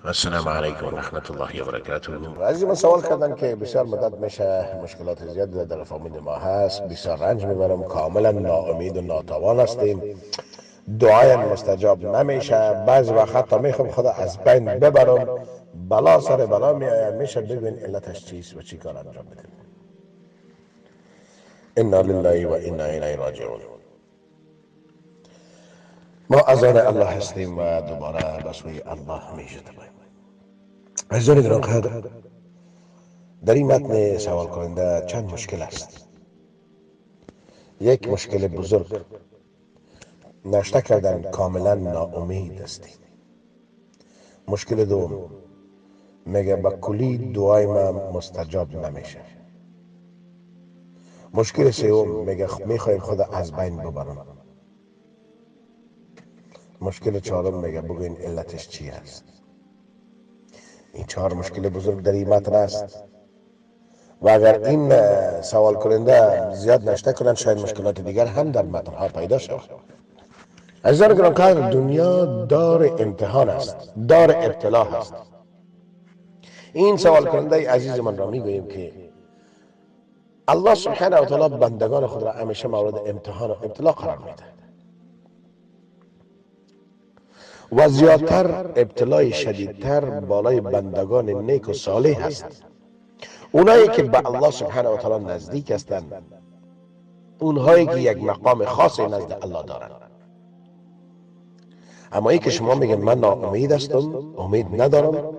السلام علیکم و رحمت الله و برکاته. عزیز من سوال کردن که بسیار مدت میشه مشکلات زیاد در فامیل ما هست، بسیار رنج میبرم، کاملا ناامید و ناتوان هستیم، دعای مستجاب نمیشه، بعضی وقت حتی میخوام خدا از بین ببرم، بلا سر بلا میآید. میشه بگوین علتش چیست و چی کار انجام بدیم؟ انا لله و انا الیه راجعون. ما از آن الله هستیم و دوباره به سوی الله میشتبیم. عزیزان گرانقدر، در این متن سوال کننده چند مشکل است. یک مشکل بزرگ نشته کردن کاملا ناامید هستیم. مشکل دوم میگه با کلی دعای ما مستجاب نمیشه. مشکل سوم میگه میخوایم خدا از بین ببرم. مشکل چهارم میگه بگوین علتش چی است. این چهار مشکل بزرگ در این متن است و اگر این سوال کننده زیاد نشته کنند شاید مشکلات دیگر هم در متن ها پیدا شود. عزیزان گرانقدر، دنیا دار امتحان است، دار ابتلا است. این سوال کننده عزیز من را میگوییم که الله سبحانه و تعالی بندگان خود را همیشه مورد امتحان و ابتلا قرار میده و زیادتر ابتلای شدیدتر بالای بندگان نیک و صالح هست، اونایی که به الله سبحانه و تعالی نزدیک هستند، اونهایی که یک مقام خاص نزد الله دارند. اما ای که شما میگن من ناامید هستم، امید ندارم،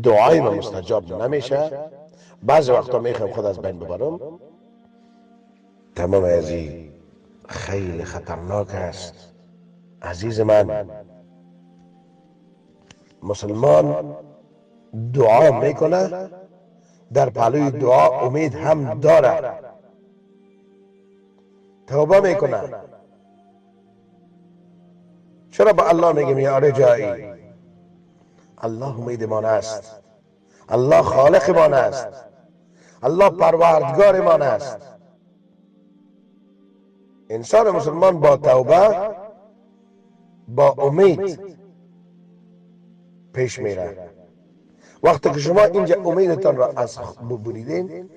دعای من مستجاب نمیشه، بعضی وقتا میخوام خود از بین ببرم، تمام از این خیلی خطرناک است. عزیز من، مسلمان دعا میکنه، در پهلوی دعا امید هم داره، توبه میکنه. چرا به الله میگیم یا رجایی؟ الله امیدمان است، الله خالقمان است، الله پروردگارمان است. انسان مسلمان با توبه، با امید پیش میره. وقتی که شما اینجا امیدتان را از ببریدین،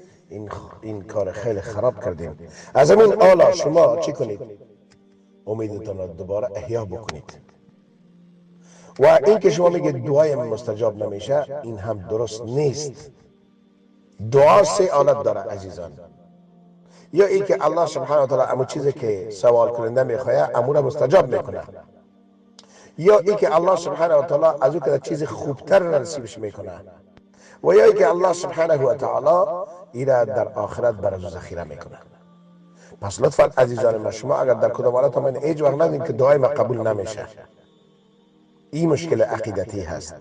این کار خیلی خراب کردین. از همین آلا شما چی کنید؟ امیدتان را دوباره احیا بکنید. و این که شما میگید دعای مستجاب نمیشه، این هم درست نیست. دعا سه حالت داره عزیزان. یا این که الله سبحانه و تعالی امو چیزی که سوال کننده میخواه امو را مستجاب میکنه، یا ای که الله سبحانه و تعالی از او که چیز خوبتر نصیبش میکنه، و یا ای که الله سبحانه و تعالی ایرا در آخرت بر از ذخیره میکنه. پس لطفا عزیزان ما، شما اگر در کدام حالت من هیچ وقت ندیم که دعای ما قبول نمیشه، این مشکل عقیدتی هست.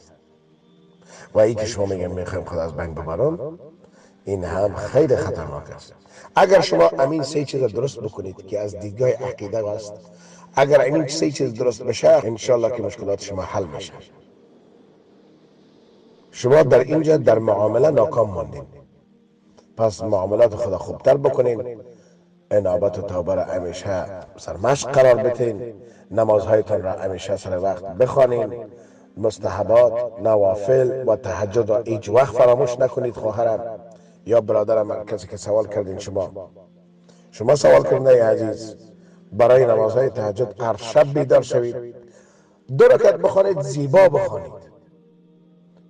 و ای که شما میگم میخوایم خدا از بین ببرم، این هم خیلی خطرناک است. اگر شما امین سه چیز درست بکنید که از دیدگاه عقیده است، اگر این سه چیز درست بشه، انشالله که مشکلات شما حل میشه. شما در اینجا در معامله ناکام ماندین، پس معاملات خدا خوبتر بکنین، انابت و توبه را همیشه سرمشق قرار بتین، نمازهایتان را همیشه سر وقت بخوانین، مستحبات، نوافل و تهجد را هیچ وقت فراموش نکنید. خواهرم یا برادرم، کسی که سوال کردین، شما سوال کردین ای عزیز، برای نمازهای تهجد هر شب بیدار شوید، دو رکعت بخوانید، زیبا بخوانید،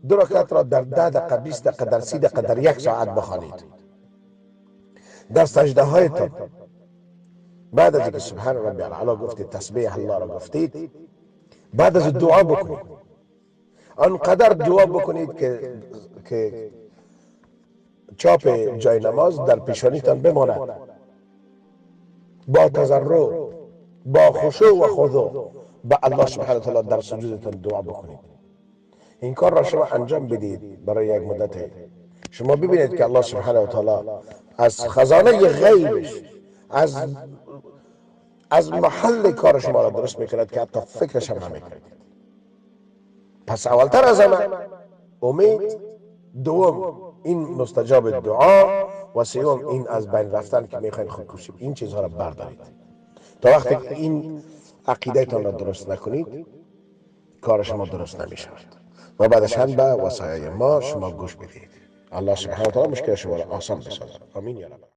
دو رکعت را در 10 دقیقه، 20 دقیقه، در 30 دقیقه، در یک ساعت بخوانید. در سجده هایتان بعد از اینکه سبحان ربی الاعلی گفتید، تسبیح الله را گفتید، بعد از دعا بکنید، آنقدر دعا بکنید که چاپ جای نماز در پیشانیتان بماند، با تضرع، با خشوع و خضوع به الله سبحانه و تعالی در سجودتان دعا بکنید. این کار را شما انجام بدید برای یک مدت، شما ببینید که الله سبحانه و تعالی از خزانه غیبش، از محل کار شما را درست میکند که حتی فکرش هم نمیکردید. پس اولتر از همه امید، دوم این مستجاب دعا، و سوم این از بین رفتن که میخواین خودکشی، این چیزها را بردارید. تا وقتی که این عقیدهتان را درست نکنید کار شما درست نمیشود. و بعدش هم به وصایای ما شما گوش بدید. الله سبحانه و تعالی مشکل شما را آسان بسازد. آمین یا رب.